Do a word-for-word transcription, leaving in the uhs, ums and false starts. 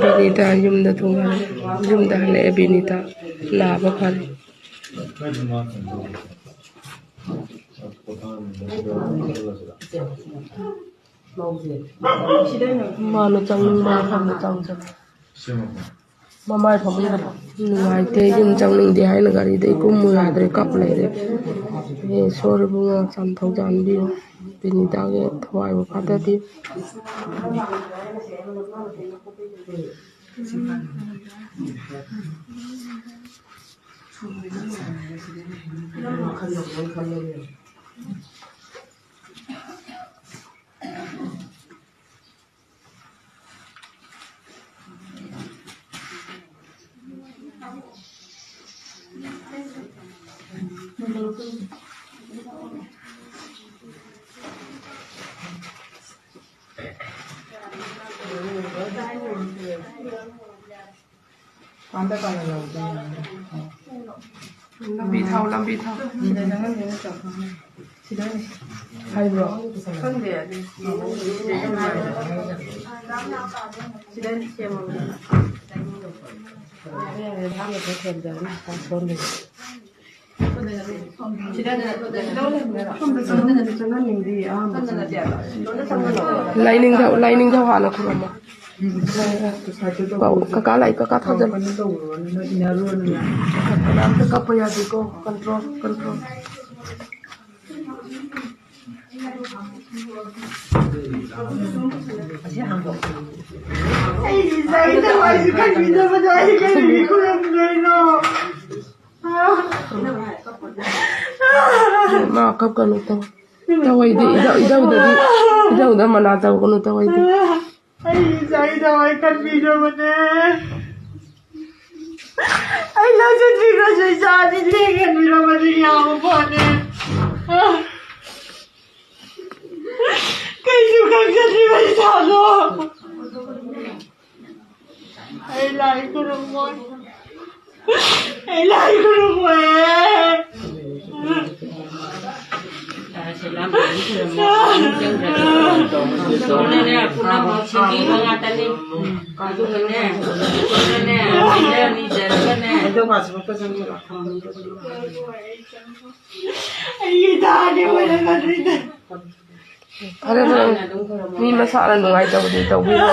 ꯕꯤꯅꯤꯇꯥ ꯌꯨꯝꯗ ꯊꯨꯡꯂꯦ꯫ ꯌꯨꯝꯗ ꯍꯜꯂꯛꯑꯦ ꯕꯤꯅꯤꯇꯥ꯫ ꯅꯥꯕ ꯐꯔꯦ꯫ ꯃꯥꯅ ꯆꯪꯅꯤꯡꯕ ꯃꯐꯝꯗ ꯆꯪꯖꯔꯦ꯫ ꯃꯃꯥꯏ ꯐꯃꯨꯡꯗ ꯅꯨꯡꯉꯥꯏꯇꯦ, ꯌꯨꯝ ꯆꯪꯅꯤꯡꯗꯦ ꯍꯥꯏꯅ ꯒꯥꯔꯤꯗꯒꯤ ꯀꯨꯝꯃꯨ ꯌꯥꯗ꯭ꯔꯦ, ꯀꯞ ꯂꯩꯔꯦ꯫ ꯑꯦ, ꯁꯣꯔ ꯏꯕꯨꯡꯉꯣ, ꯆꯥꯝꯊꯧꯖꯥꯟꯕꯤꯌꯨ꯫ ꯕꯤꯅꯤꯇꯥꯒꯤ ꯊꯋꯥꯏꯕꯨ ꯐꯥꯊꯕꯤꯌꯨ꯫ ꯂꯝꯕꯤ ꯊꯥꯎ, ꯂꯝꯕꯤ ꯊꯥꯎ꯫ ꯍꯥꯏꯕ꯭ꯔꯣ? ꯈꯪꯗꯦ, ꯑꯗꯨ ꯁꯤꯗ ꯁꯦꯝꯃꯕꯅꯤꯅ꯫ ꯁꯣꯝꯗ ꯆꯪꯍꯟ-, ꯆꯪꯍꯟꯅꯤꯡꯗꯦ, ꯑꯍꯥꯟꯕ ꯆꯪꯍꯟꯅꯤꯡꯗꯦ꯫ ꯂꯥꯏꯅꯤꯡꯊꯧ, ꯂꯥꯏꯅꯤꯡꯊꯧ ꯍꯥꯟꯅ ꯈꯨꯔꯨꯝꯃꯣ꯫ ꯀꯀꯥ ꯂꯥꯛꯏ, ꯀꯀꯥ ꯊꯥꯖꯜꯂꯨ꯫ ꯀꯩꯅꯣ ꯇꯧꯔꯨꯔꯅꯨ, ꯅꯣꯏ ꯏꯟꯅꯔꯨꯔꯅꯨ ꯌꯥꯝ꯫ ꯀꯅꯥꯝꯇ ꯀꯞꯄ ꯌꯥꯗꯦꯀꯣ꯫ Control, control꯫ ꯑꯩ ꯏꯆꯥꯒꯤ ꯊꯋꯥꯏꯁꯤ ꯀꯟꯕꯤꯅꯕꯗ ꯑꯩ ꯀꯔꯤꯒꯤ ꯈꯨꯔꯨꯝꯗꯣꯏꯅꯣ? ꯃꯥ ꯀꯞꯀꯅꯨ, ꯇꯧ-, ꯇꯧ ꯑꯩꯗꯤ, ꯏꯙꯧ-, ꯏꯙꯧꯗꯗꯤ, ꯏꯙꯧꯗ ꯃꯅꯥ ꯇꯧꯒꯅꯨ, ꯇꯧ ꯑꯩꯗꯤ꯫ ꯑꯩ ꯏꯆꯥꯒꯤ ꯊꯋꯥꯏ ꯀꯟꯕꯤꯅꯕꯅꯦ꯫ ꯑꯩ ꯂꯧ ꯆꯠꯇ꯭ꯔꯤꯉꯩꯗ ꯏꯆꯥ ꯑꯅꯤ ꯂꯦꯡꯍꯟꯕꯤꯔꯝꯃꯗꯤ ꯌꯥꯕ ꯄꯣꯠꯅꯤ꯫ ꯀꯩꯁꯨ ꯈꯪꯖꯗ꯭ꯔꯤꯕ ꯏꯆꯥꯗꯣ꯫ ꯑꯩ ꯂꯥꯏ ꯈꯨꯔꯨꯝꯃꯣꯏ꯫ ꯑꯩ ꯂꯥꯏ ꯈꯨꯔꯨꯝꯃꯣꯏ꯫ ꯁꯣꯝꯗꯅꯦ ꯄꯨꯝꯅꯃꯛ ꯁꯦꯝꯕꯤꯕ ꯉꯥꯛꯇꯅꯤ꯫ ꯑꯗꯨꯒꯅꯦ, ꯁꯣꯝꯗꯅꯦ ꯂꯩꯖꯔ ꯅꯤꯖꯔꯒꯅꯦ꯫ ꯑꯩ ꯇꯥꯔꯦ ꯑꯣꯏꯔꯒꯗ꯭ꯔꯤꯅꯦ꯫ ꯐꯔꯦ, ꯐꯔꯦ꯫ ꯃꯤ ꯃꯁꯥꯅ ꯅꯨꯡꯉꯥꯏꯇꯕꯗꯤ ꯇꯧꯕꯤꯔꯣ꯫